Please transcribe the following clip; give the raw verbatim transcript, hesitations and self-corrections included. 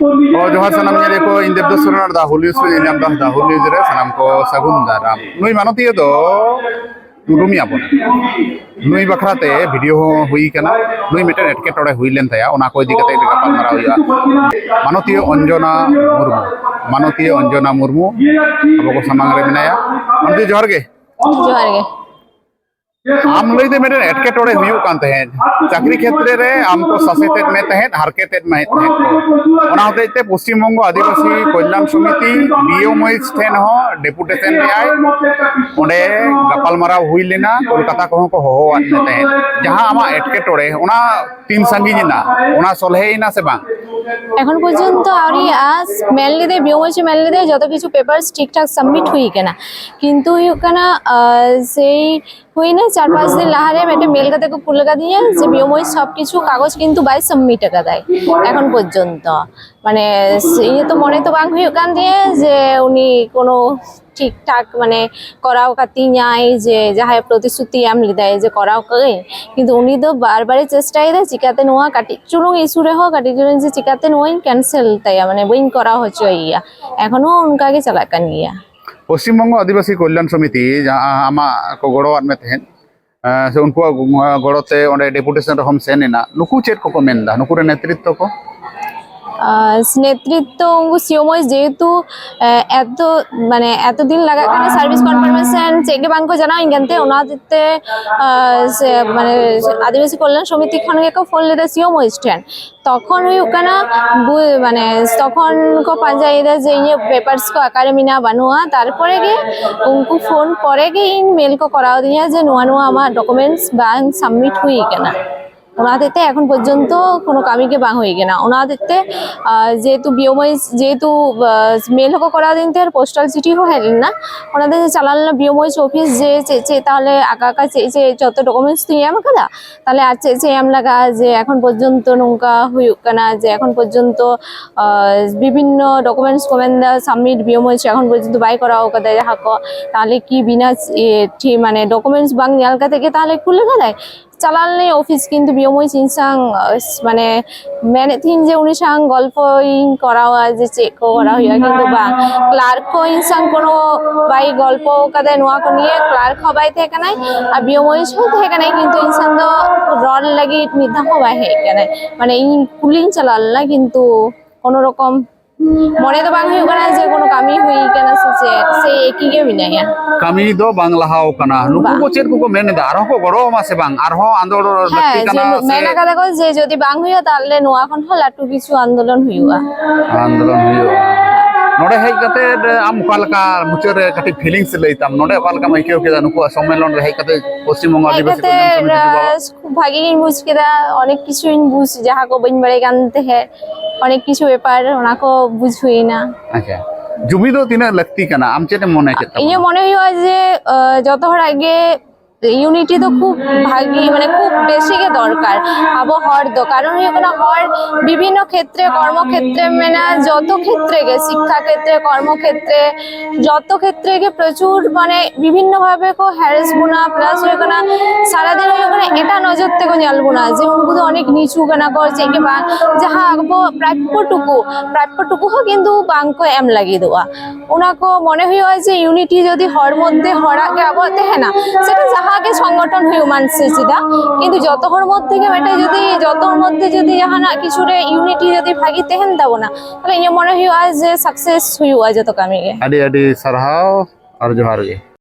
ᱚ, ᱡᱚᱦᱟᱨ ᱥᱟᱱᱟᱢ ᱧᱮᱞᱤᱭᱟᱹ ᱠᱚ, ᱤᱧ ᱫᱮᱵᱫᱟᱥ ᱥᱚᱨᱮᱱ ᱟᱨ The Whole News ᱯᱮ ᱧᱮᱞ ᱧᱟᱢ ᱮᱫᱟ᱾ The Whole News ᱨᱮ ᱥᱟᱱᱟᱢ ᱠᱚ ᱥᱟᱹᱜᱩᱱ ᱫᱟᱨᱟᱢ᱾ ᱱᱩᱭ ᱢᱟᱱᱚᱛᱤᱭᱟᱹ ᱫᱚ ᱩᱨᱩᱢᱮᱭᱟ ᱵᱚᱱ᱾ ᱱᱩᱭ ᱵᱟᱠᱷᱨᱟ ᱛᱮ ᱵᱷᱤᱰᱤᱭᱳ ᱦᱚᱸ ᱦᱩᱭ ᱠᱟᱱᱟ᱾ ᱱᱩᱭ ᱢᱤᱫᱴᱮᱱ ᱮᱴᱠᱮᱴᱚᱬᱮ ᱦᱩᱭ ᱞᱮᱱ ᱛᱟᱭᱟ, ᱚᱱᱟ ᱠᱚ ᱤᱫᱤ ᱠᱟᱛᱮ ᱜᱟᱯᱟᱞᱢᱟᱨᱟᱣ ᱦᱩᱭᱩᱜᱼᱟ᱾ ᱢᱟᱱᱚᱛᱤᱭᱟᱹ ᱚᱧᱡᱚᱱᱟ ᱢᱩᱨᱢᱩ, ᱢᱟᱱᱚᱛᱤᱭᱟᱹ ᱚᱧᱡᱚᱱᱟ ᱢᱩᱨᱢᱩ ᱟᱵᱚ ᱠᱚ ᱥᱟᱢᱟᱝ ᱨᱮ ᱢᱮᱱᱟᱭᱟ᱾ ᱢᱟᱱᱚᱛᱤᱭᱟᱹ, ᱡᱚᱦᱟᱨ ᱜᱮ᱾ ᱡᱚᱦᱟᱨ ᱜᱮ᱾ ᱟᱢ ᱞᱟᱹᱭᱛᱮ ᱢᱤᱫᱴᱮᱱ ᱮᱴᱠᱮᱴᱚᱬᱮ ᱦᱩᱭᱩᱜ ᱠᱟᱱ ᱛᱟᱦᱮᱸᱫ, ᱪᱟᱹᱠᱨᱤ ᱠᱷᱮᱛᱨᱮ ᱨᱮ ᱟᱢ ᱠᱚ ᱥᱟᱥᱮᱛᱮᱫ ᱢᱮ ᱛᱟᱦᱮᱸᱫ, ᱦᱟᱨᱠᱮᱛᱮᱫ ᱢᱮ ᱛᱟᱦᱮᱸᱫ ᱠᱚ᱾ ᱚᱱᱟ ᱦᱚᱛᱮᱡ ᱛᱮ ᱯᱚᱥᱪᱤᱢ ᱵᱚᱝᱜᱚ ᱟᱹᱫᱤᱵᱟᱹᱥᱤ ᱠᱚᱞᱭᱟᱱ ᱥᱚᱢᱤᱛᱤ, ᱵᱤᱭᱳᱢᱚᱭᱤᱡᱽ ᱴᱷᱮᱱ ᱦᱚᱸ ᱰᱮᱯᱩᱴᱮᱥᱚᱱ ᱞᱮᱫᱟᱭ᱾ ᱚᱸᱰᱮ ᱜᱟᱯᱟᱞᱢᱟᱨᱟᱣ ᱦᱩᱭ ᱞᱮᱱᱟ, ᱠᱳᱞᱠᱟᱛᱟ ᱠᱚᱦᱚᱸ ᱠᱚ ᱦᱚᱦᱚᱣᱟᱫ ᱢᱮ ᱛᱟᱦᱮᱸᱫ᱾ ᱡᱟᱦᱟᱸ ᱟᱢᱟᱜ ᱮᱴᱠᱮᱴᱚᱬᱮ, ᱚᱱᱟ ᱛᱤᱱ ᱥᱟᱺᱜᱤᱧ ᱮᱱᱟ, ᱚᱱᱟ ᱥᱚᱞᱦᱮ ᱮᱱᱟ ᱥᱮ ᱵᱟᱝ? ᱮᱠᱷᱚᱱ ᱯᱚᱨᱡᱚᱱᱛᱚ ᱟᱹᱣᱨᱤᱭᱟᱜᱼᱟ᱾ ᱢᱮᱱ ᱞᱮᱫᱟᱭ, ᱵᱤᱭᱳᱢᱚᱭᱤᱡᱽ ᱢᱮᱱ ᱞᱮᱫᱟᱭ ᱡᱚᱛᱚ ᱠᱤᱪᱷᱩ ᱯᱮᱯᱟᱨᱥ ᱴᱷᱤᱠ ᱴᱷᱟᱠ ᱥᱟᱵᱢᱤᱴ ᱦᱩᱭ ᱠᱟᱱᱟ, ᱠᱤᱱᱛᱩ ᱦᱩᱭᱩᱜ ᱠᱟᱱᱟ, ᱟᱨ ᱥᱮᱭ ᱦᱩᱭᱱᱟ ᱪᱟᱨ ᱯᱟᱸᱪ ᱫᱤᱱ ᱞᱟᱦᱟᱨᱮ ᱢᱤᱫᱴᱮᱱ ᱢᱮᱞ ᱠᱟᱛᱮ ᱠᱚ ᱠᱩᱞ ᱟᱠᱟᱫᱤᱧᱟ ᱡᱮ ᱵᱤᱭᱳᱢᱚᱭᱤᱡᱽ ᱥᱚᱵ ᱠᱤᱪᱷᱩ ᱠᱟᱜᱚᱡᱽ ᱠᱤᱱᱛᱩ ᱵᱟᱭ ᱥᱟᱵᱢᱤᱴ ᱟᱠᱟᱫᱟᱭ ᱮᱠᱷᱚᱱ ᱯᱚᱨᱡᱚᱱᱛᱚ᱾ ᱢᱟᱱᱮ, ᱤᱧᱟᱹᱜ ᱛᱚ ᱢᱚᱱᱮ ᱛᱚ ᱵᱟᱝ ᱦᱩᱭᱩᱜ ᱠᱟᱱ ᱛᱤᱧᱟᱹ ᱡᱮ ᱩᱱᱤ ᱠᱳᱱᱳ ᱴᱷᱤᱠ ᱴᱷᱟᱠ, ᱢᱟᱱᱮ, ᱠᱚᱨᱟᱣ ᱠᱟᱛᱤᱧᱟᱭ, ᱡᱮ ᱡᱟᱦᱟᱸᱭ ᱯᱨᱚᱛᱤᱥᱨᱩᱛᱤ ᱮᱢ ᱞᱮᱫᱟᱭ ᱡᱮ ᱠᱚᱨᱟᱣ ᱠᱟᱹᱧ, ᱠᱤᱱᱛᱩ ᱩᱱᱤ ᱫᱚ ᱵᱟᱨ ᱵᱟᱨᱮ ᱪᱮᱥᱴᱟᱭᱮᱫᱟ ᱪᱤᱠᱟᱛᱮ ᱱᱚᱣᱟ ᱠᱟᱹᱴᱤᱡ ᱪᱩᱞᱩᱝ ᱤᱥᱩ ᱨᱮᱦᱚᱸ, ᱠᱟᱹᱴᱤᱡ ᱪᱩᱞᱩᱝ ᱡᱮ ᱪᱤᱠᱟᱛᱮ ᱱᱚᱣᱟᱧ ᱠᱮᱱᱥᱮᱞ ᱛᱟᱭᱟ, ᱢᱟᱱᱮ, ᱵᱟᱹᱧ ᱠᱚᱨᱟᱣ ᱦᱚᱪᱚᱭᱮᱭᱟ᱾ ᱮᱠᱷᱚᱱᱳ ᱚᱱᱠᱟ ᱜᱮ ᱪᱟᱞᱟᱜ ᱠᱟᱱ ᱜᱮᱭᱟ᱾ ᱯᱚᱥᱪᱤᱢ ᱵᱚᱝᱜᱚ ᱟᱹᱫᱤᱵᱟᱹᱥᱤ ᱠᱚᱞᱭᱟᱱ ᱥᱚᱢᱤᱛᱤ, ᱡᱟᱦᱟᱸ ᱟᱢᱟᱜ ᱠᱚ ᱜᱚᱲᱚᱣᱟᱫ ᱢᱮ ᱛᱟᱦᱮᱸᱫ, ᱮᱸ, ᱥᱮ ᱩᱱᱠᱩᱣᱟᱜ ᱜᱚ-, ᱜᱚᱲᱚ ᱛᱮ ᱚᱸᱰᱮ ᱰᱮᱯᱩᱴᱮᱥᱚᱱ ᱨᱮᱦᱚᱸᱢ ᱥᱮᱱ ᱮᱱᱟ, ᱱᱩᱠᱩ ᱪᱮᱫ ᱠᱚᱠᱚ ᱢᱮᱱᱫᱟ, ᱱᱩᱠᱩ ᱨᱮᱱ ᱱᱮᱛᱨᱤᱛᱛᱚ ᱠᱚ? ᱟᱨ ᱱᱮᱛᱨᱤᱛᱛᱚ ᱩᱱᱠᱩ ᱥᱤᱭᱳᱢᱚᱭ ᱡᱮᱦᱮᱛᱩ, ᱮ, ᱮᱛᱚ, ᱢᱟᱱᱮ, ᱮᱛᱚ ᱫᱤᱱ ᱞᱟᱜᱟᱜ ᱠᱟᱱᱟ ᱥᱟᱨᱵᱷᱤᱥ ᱠᱚᱱᱯᱷᱟᱨᱢᱮᱥᱚᱱ, ᱪᱮᱫ ᱜᱮ ᱵᱟᱝ ᱠᱚ ᱡᱟᱱᱟᱣᱤᱧ ᱠᱟᱱ ᱛᱮ, ᱚᱱᱟ ᱦᱚᱛᱮᱡ ᱛᱮ, ᱟᱨ ᱥᱮ, ᱢᱟᱱᱮ, ᱟᱹᱫᱤᱵᱟᱹᱥᱤ ᱠᱚᱞᱭᱟᱱ ᱥᱚᱢᱤᱛᱤ ᱠᱷᱚᱱ ᱜᱮᱠᱚ ᱯᱷᱳᱱ ᱞᱮᱫᱟ ᱥᱤᱭᱳᱢᱚᱭᱤᱡᱽ ᱴᱷᱮᱱ᱾ ᱛᱚᱠᱷᱚᱱ ᱦᱩᱭᱩᱜ ᱠᱟᱱᱟ, ᱵᱩ-, ᱢᱟᱱᱮ, ᱛᱚᱠᱷᱚᱱ ᱠᱚ ᱯᱟᱸᱡᱟᱭᱮᱫᱟ ᱡᱮ ᱤᱧᱟᱹᱜ ᱯᱮᱯᱟᱨᱥ ᱠᱚ ᱚᱠᱟᱨᱮ ᱢᱮᱱᱟᱜᱼᱟ, ᱵᱟᱹᱱᱩᱜᱼᱟ᱾ ᱛᱟᱨᱯᱚᱨᱮ ᱜᱮ ᱩᱱᱠᱩ ᱯᱷᱳᱱ ᱯᱚᱨᱮ ᱜᱮ ᱤᱧ ᱢᱮᱞ ᱠᱚ ᱠᱚᱨᱟᱣ ᱫᱤᱧᱟ ᱡᱮ ᱱᱚᱣᱟ, ᱱᱚᱣᱟ ᱟᱢᱟᱜ ᱰᱚᱠᱩᱢᱮᱱᱴᱥ ᱵᱟᱝ ᱥᱟᱵᱢᱤᱴ ᱦᱩᱭ ᱠᱟᱱᱟ᱾ ᱚᱱᱟ ᱦᱚᱛᱮᱡ ᱛᱮ ᱮᱠᱷᱚᱱ ᱯᱚᱨᱡᱚᱱᱛᱚ ᱠᱳᱱᱳ ᱠᱟᱹᱢᱤ ᱜᱮ ᱵᱟᱝ ᱦᱩᱭ ᱠᱟᱱᱟ᱾ ᱚᱱᱟ ᱦᱚᱛᱮᱡ ᱛᱮ, ᱟᱨ ᱡᱮᱦᱮᱛᱩ ᱵᱤᱭᱳᱢᱚᱭᱤᱡᱽ, ᱡᱮᱦᱮᱛᱩ, ᱟᱨ ᱢᱮᱞ ᱦᱚᱸᱠᱚ ᱠᱚᱨᱟᱣ ᱫᱤᱧ ᱛᱟᱦᱮᱸᱫ, ᱯᱳᱥᱴᱟᱞ ᱪᱤᱴᱷᱤ ᱦᱚᱸ ᱦᱮᱡ ᱞᱮᱱᱟ, ᱚᱱᱟ ᱛᱮ ᱪᱟᱞᱟᱣ ᱞᱮᱱᱟ ᱵᱤᱭᱳᱢᱚᱭᱤᱡᱽ ᱚᱯᱷᱤᱥ ᱡᱮ ᱪᱮᱫ ᱪᱮᱫ ᱛᱟᱦᱚᱞᱮ ᱟᱠᱟ ᱟᱠᱟ ᱪᱮᱫ ᱪᱮᱫ ᱡᱚᱛᱚ ᱰᱚᱠᱩᱢᱮᱱᱴᱥ ᱛᱤᱧ ᱮᱢ ᱟᱠᱟᱫᱟ, ᱛᱟᱦᱚᱞᱮ ᱟᱨ ᱪᱮᱫ ᱪᱮᱫ ᱮᱢ ᱞᱟᱜᱟᱜᱼᱟ, ᱡᱮ ᱮᱠᱷᱚᱱ ᱯᱚᱨᱡᱚᱱᱛᱚ ᱱᱚᱝᱠᱟ ᱦᱩᱭᱩᱜ ᱠᱟᱱᱟ ᱡᱮ ᱮᱠᱷᱚᱱ ᱯᱚᱨᱡᱚᱱᱛᱚ, ᱟᱨ ᱵᱤᱵᱷᱤᱱᱱᱚ ᱰᱚᱠᱩᱢᱮᱱᱴᱥ ᱠᱚ ᱢᱮᱱᱫᱟ ᱥᱟᱵᱢᱤᱴ ᱵᱤᱭᱳᱢᱚᱭᱤᱡᱽ ᱮᱠᱷᱚᱱ ᱯᱚᱨᱡᱚᱱᱛᱚ ᱵᱟᱭ ᱠᱚᱨᱟᱣ ᱟᱠᱟᱫᱟ ᱡᱟᱦᱟᱸ ᱠᱚ, ᱛᱟᱦᱚᱞᱮ ᱠᱤ ᱵᱤᱱᱟ, ᱤᱭᱟᱹ, ᱴᱷᱤᱠ, ᱢᱟᱱᱮ, ᱰᱚᱠᱩᱢᱮᱱᱴᱥ ᱵᱟᱝ ᱧᱮᱞ ᱠᱟᱛᱮ ᱜᱮ ᱛᱟᱦᱚᱞᱮ ᱠᱩᱞ ᱟᱠᱟᱫᱟᱭ? ᱪᱟᱞᱟᱣ ᱞᱮᱱᱟᱹᱧ ᱚᱯᱷᱤᱥ, ᱠᱤᱱᱛᱩ ᱵᱤᱭᱚᱢᱚᱭ ᱤᱧ ᱥᱟᱶ, ᱢᱟᱱᱮ, ᱢᱮᱱᱮᱫ ᱛᱟᱦᱮᱸᱧ ᱡᱮ ᱩᱱᱤ ᱥᱟᱶ ᱜᱚᱞᱯᱚᱧ ᱠᱚᱨᱟᱣᱟ ᱡᱮ ᱪᱮᱫ ᱠᱚ ᱠᱚᱨᱟᱣ ᱦᱩᱭᱩᱜᱼᱟ, ᱠᱤᱱᱛᱩ ᱵᱟᱝ, ᱠᱞᱟᱨᱠ ᱠᱚ ᱤᱧ ᱥᱟᱶ ᱠᱳᱱᱳ ᱵᱟᱭ ᱜᱚᱞᱯᱚ ᱠᱟᱫᱟᱭ ᱱᱚᱣᱟ ᱠᱚ ᱱᱤᱭᱮ, ᱠᱞᱟᱨᱠ ᱦᱚᱸ ᱵᱟᱭ ᱛᱟᱦᱮᱸ ᱠᱟᱱᱟᱭ ᱟᱨ ᱵᱤᱭᱚᱢᱚᱭ ᱦᱚᱸ ᱛᱟᱦᱮᱸ ᱠᱟᱱᱟᱭ, ᱠᱤᱱᱛᱩ ᱤᱧ ᱥᱟᱶ ᱫᱚ ᱨᱚᱲ ᱞᱟᱹᱜᱤᱫ ᱢᱤᱫ ᱫᱷᱟᱣ ᱦᱚᱸ ᱵᱟᱭ ᱦᱮᱡ ᱠᱟᱱᱟᱭ᱾ ᱢᱟᱱᱮ, ᱤᱧ ᱠᱩᱞᱤᱧ ᱪᱟᱞᱟᱣ ᱞᱮᱱᱟ, ᱠᱤᱱᱛᱩ ᱠᱳᱱᱳ ᱨᱚᱠᱚᱢ ᱢᱚᱱᱮ ᱫᱚ ᱵᱟᱝ ᱦᱩᱭᱩᱜ ᱠᱟᱱᱟ ᱡᱮ ᱠᱳᱱᱳ ᱠᱟᱹᱢᱤ ᱦᱩᱭ ᱠᱟᱱᱟ ᱥᱮ ᱪᱮᱫ, ᱥᱮ ᱮᱠᱤ ᱜᱮ ᱢᱮᱱᱟᱭᱟ᱾ ᱠᱟᱹᱢᱤ ᱫᱚ ᱵᱟᱝ ᱞᱟᱦᱟᱣ ᱠᱟᱱᱟ᱾ ᱱᱩᱠᱩ ᱵᱟᱝ᱾ ᱠᱚ ᱪᱮᱫ ᱠᱚᱠᱚ ᱢᱮᱱ ᱮᱫᱟ? ᱟᱨᱦᱚᱸ ᱠᱚ ᱜᱚᱲᱚ ᱟᱢᱟ ᱥᱮ ᱵᱟᱝ? ᱟᱨᱦᱚᱸ ᱟᱸᱫᱳᱲ ᱞᱟᱹᱠᱛᱤ ᱦᱮᱸ, ᱡᱮ ᱠᱟᱱᱟ ᱥᱮ? ᱢᱮᱱ ᱟᱠᱟᱫᱟ ᱠᱚ ᱡᱮ ᱡᱩᱫᱤ ᱵᱟᱝ ᱦᱩᱭᱩᱜᱼᱟ, ᱛᱟᱦᱞᱮ ᱱᱚᱣᱟ ᱠᱷᱚᱱ ᱦᱚᱸ ᱞᱟᱹᱴᱩ ᱠᱤᱪᱷᱩ ᱟᱱᱫᱳᱞᱚᱱ ᱦᱩᱭᱩᱜᱼᱟ᱾ ᱟᱱᱫᱳᱞᱚᱱ ᱦᱩᱭᱩᱜᱼᱟ᱾ ᱱᱚᱰᱮ ᱦᱮᱡ ᱠᱟᱛᱮ ᱟᱢ ᱚᱠᱟ ᱞᱮᱠᱟ ᱢᱩᱪᱟᱹᱫ ᱨᱮ ᱠᱟᱹᱴᱤᱡ ᱯᱷᱤᱞᱤᱝᱥ ᱞᱟᱹᱭ ᱛᱟᱢ? ᱱᱚᱰᱮ ᱚᱠᱟ ᱞᱮᱠᱟᱢ ᱟᱹᱭᱠᱟᱹᱣ ᱠᱮᱫᱟ ᱱᱩᱠᱩᱣᱟᱜ ᱥᱚᱢᱢᱮᱞᱚᱱ ᱨᱮ ᱦᱮᱡ ᱠᱟᱛᱮ, ᱯᱚᱥᱪᱤᱢ ᱵᱚᱝᱜᱚ ᱦᱮᱡ ᱟᱹᱫᱤᱵᱟᱹᱥᱤ ᱠᱟᱛᱮ, ᱠᱚᱞᱭᱟᱱ ᱥᱚᱢᱤᱛᱤ ᱡᱩᱵᱟ? ᱟᱸ, ᱠᱷᱩᱵ ᱵᱷᱟᱜᱮ ᱜᱤᱧ ᱵᱩᱡᱽ ᱠᱮᱫᱟ, ᱚᱱᱮᱠ ᱠᱤᱪᱷᱩᱧ ᱵᱩᱡᱽ, ᱡᱟᱦᱟᱸ ᱠᱚ ᱵᱟᱹᱧ ᱵᱟᱲᱟᱭ ᱠᱟᱱ ᱛᱟᱦᱮᱸᱫ, ᱚᱱᱮᱠ ᱠᱤᱪᱷᱩ ᱵᱮᱯᱟᱨ ᱚᱱᱟ ᱠᱚ ᱵᱩᱡᱽ ᱦᱩᱭᱱᱟ᱾ ᱟᱪᱪᱷᱟ, ᱡᱩᱢᱤᱫᱚᱜ ᱛᱤᱱᱟᱹᱜ ᱞᱟᱹᱠᱛᱤ ᱠᱟᱱᱟ, ᱟᱢ ᱪᱮᱫ ᱮᱢ ᱢᱚᱱᱮ ᱠᱮᱫ ᱛᱟᱵᱚᱱᱟ? ᱤᱧᱟᱹᱜ ᱢᱚᱱᱮ ᱦᱩᱭᱩᱜᱼᱟ ᱡᱮ, ᱟᱸ, ᱡᱚᱛᱚ ᱦᱚᱲᱟᱜ ᱜᱮ ᱤᱭᱩᱱᱤᱴᱤ ᱫᱚ ᱠᱷᱩᱵ ᱵᱷᱟᱜᱤ, ᱢᱟᱱᱮ ᱠᱷᱩᱵ ᱵᱮᱥᱤ ᱜᱮ ᱫᱚᱨᱠᱟᱨ ᱟᱵᱚ ᱦᱚᱲ ᱫᱚ᱾ ᱠᱟᱨᱚᱱ ᱦᱩᱭᱩᱜ ᱠᱟᱱᱟ, ᱦᱚᱲ ᱵᱤᱵᱷᱤᱱᱱᱚ ᱠᱷᱮᱛᱨᱮ, ᱠᱚᱨᱢᱚ ᱠᱷᱮᱛᱨᱮ ᱢᱮᱱᱟ, ᱡᱚᱛᱚ ᱠᱷᱮᱛᱨᱮ ᱜᱮ, ᱥᱤᱠᱠᱷᱟ ᱠᱷᱮᱛᱨᱮ, ᱠᱚᱨᱢᱚ ᱠᱷᱮᱛᱨᱮ, ᱡᱚᱛᱚ ᱠᱷᱮᱛᱨᱮ ᱜᱮ ᱯᱨᱚᱪᱩᱨ, ᱢᱟᱱᱮ ᱵᱤᱵᱷᱤᱱᱱᱚ ᱵᱷᱟᱵᱮ ᱠᱚ ᱦᱮᱨᱮᱥ ᱵᱚᱱᱟ, ᱯᱞᱟᱥ ᱦᱩᱭᱩᱜ ᱠᱟᱱᱟ ᱥᱟᱨᱟᱫᱤᱱ ᱦᱩᱭᱩᱜ ᱠᱟᱱᱟ ᱮᱴᱟᱜ ᱱᱚᱡᱚᱨ ᱛᱮᱠᱚ ᱧᱮᱞ ᱵᱚᱱᱟ ᱡᱮ ᱩᱱᱠᱩ ᱫᱚ ᱚᱱᱮᱠ ᱱᱤᱪᱩ ᱠᱟᱱᱟ ᱠᱚ, ᱪᱮᱫ ᱜᱮ ᱵᱟᱝ᱾ ᱡᱟᱦᱟᱸ ᱟᱵᱚ ᱯᱨᱟᱯᱯᱚ ᱴᱩᱠᱩ, ᱯᱨᱟᱯᱯᱚ ᱴᱩᱠᱩ ᱦᱚᱸ ᱠᱤᱱᱛᱩ ᱵᱟᱝ ᱠᱚ ᱮᱢ ᱞᱟᱹᱜᱤᱫᱚᱜᱼᱟ᱾ ᱚᱱᱟ ᱠᱚ ᱢᱚᱱᱮ ᱦᱩᱭᱩᱜᱼᱟ ᱡᱮ ᱤᱭᱩᱱᱤᱴᱤ ᱡᱩᱫᱤ ᱦᱚᱲ ᱢᱚᱫᱽᱫᱷᱮ ᱦᱚᱲᱟᱜ ᱜᱮ ᱟᱵᱚᱣᱟᱜ ᱛᱟᱦᱮᱱᱟ, ᱥᱮᱴᱟ ᱡᱟᱦᱟᱸ ᱜᱮ ᱥᱚᱝᱜᱚᱴᱷᱚᱱ ᱦᱩᱭᱩᱜ ᱢᱟᱱ ᱥᱮ ᱪᱮᱫᱟᱜ, ᱠᱤᱱᱛᱩ ᱡᱚᱛᱚ ᱦᱚᱲ ᱢᱚᱫᱽᱫᱷᱮ ᱜᱮ ᱢᱤᱫᱴᱮᱱ ᱡᱩᱫᱤ, ᱡᱚᱛᱚ ᱦᱚᱲ ᱢᱚᱫᱽᱫᱷᱮ ᱡᱩᱫᱤ ᱡᱟᱦᱟᱱᱟᱜ ᱠᱤᱪᱷᱩ ᱨᱮ ᱤᱭᱩᱱᱤᱴᱤ ᱡᱩᱫᱤ ᱵᱷᱟᱜᱤ ᱛᱟᱦᱮᱱ ᱛᱟᱵᱚᱱᱟ, ᱛᱟᱦᱞᱮ ᱤᱧᱟᱹᱜ ᱢᱚᱱᱮ ᱦᱩᱭᱩᱜᱼᱟ ᱡᱮ ᱥᱟᱠᱥᱮᱥ ᱦᱩᱭᱩᱜᱼᱟ ᱡᱚᱛᱚ ᱠᱟᱹᱢᱤ ᱜᱮ᱾ ᱟᱹᱰᱤ ᱟᱹᱰᱤ ᱥᱟᱨᱦᱟᱣ ᱟᱨ ᱡᱚᱦᱟᱨ ᱜᱮ᱾